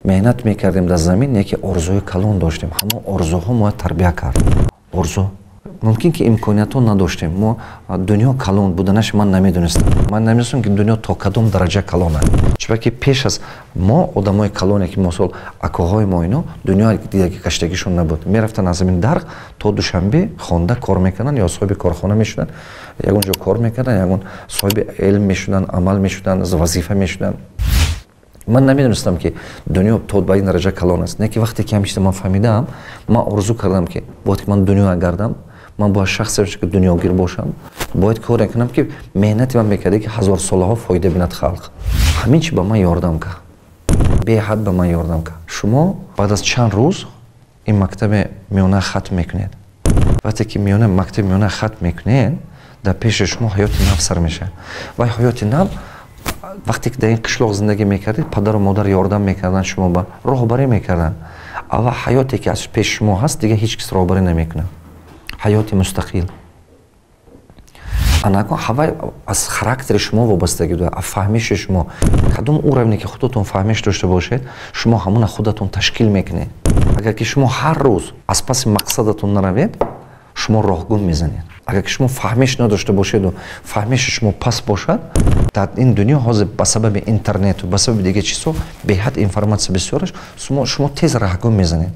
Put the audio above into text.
Меҳнат мекардем дар замин, яке орзуи калон доштем. Ҳамон орзуҳо моя тарбия кард. Орзу, мумкин ки имкониятҳо надоштем мо, дунё калон буданаш ман намедонистам. Ман намедонистам, ки дунё то кадом дараҷа калон аст, чунки пеш аз мо одамои калоне, ки мисол акоҳои мо, ино дунё дидаги гаштагишон набуд. Мерафтанд аз ҳамин Дарқ то Душанбе, хонда, кор мекарданд ё соҳиби корхона мешуданд, ягон ҷо кор мекарданд, ягон соҳиби илм мешуданд, амал мешуданд, вазифа мешуданд. Ман намедонистам, ки дунё то ба ин дараҷа калон аст. Не ки вақте ки ҳамин чиза ман фаҳмидаам, ман орзу кардам, ки бояд ки ман дунё гардам, ман бояд шахсе бошам, ки дунёгир бошам, бояд коре кунам, ки меҳнати ман мекарда, ки ҳазорсолаҳо фоида бинад халқ. Ҳамин чи ба ман ёрдам кард, беҳад ба ман ёрдам кард. Шумо баъд аз чанд рӯз ин мактаби миёна хатм мекунед. Вақте ки миёна, мактаби миёна хатм мекунед, дар пеши шумо ҳаёти нав сар мешавад. Вай ҳаёти нав, вақте ки дар ин қишлоқ зиндагӣ мекардед, падару модар ёрдам мекарданд, шумо ба роҳбарӣ мекарданд. Ава ҳаёте ки аз пеши шумо ҳаст, дига ҳеҷ кас роҳбарӣ намекунад, ҳаёти мустақил. Анакон ҳавай аз характери шумо вобастагӣ дорад, аз фаҳмиши шумо. Кадом уровне ки худатон фаҳмиш дошта бошед, шумо ҳамона худатон ташкил мекунед. Агар ки шумо ҳар рӯз аз паси мақсадатон наравед, шумо роҳгум мезанед. Агар ки шумо фаҳмиш надошта бошеду фаҳмиши шумо паст бошад, дар ин дунё ҳозир ба сабаби интернету ба сабаби дигар чизҳо беҳад информатсия бисёраш, шумо тез раҳгум мезанед.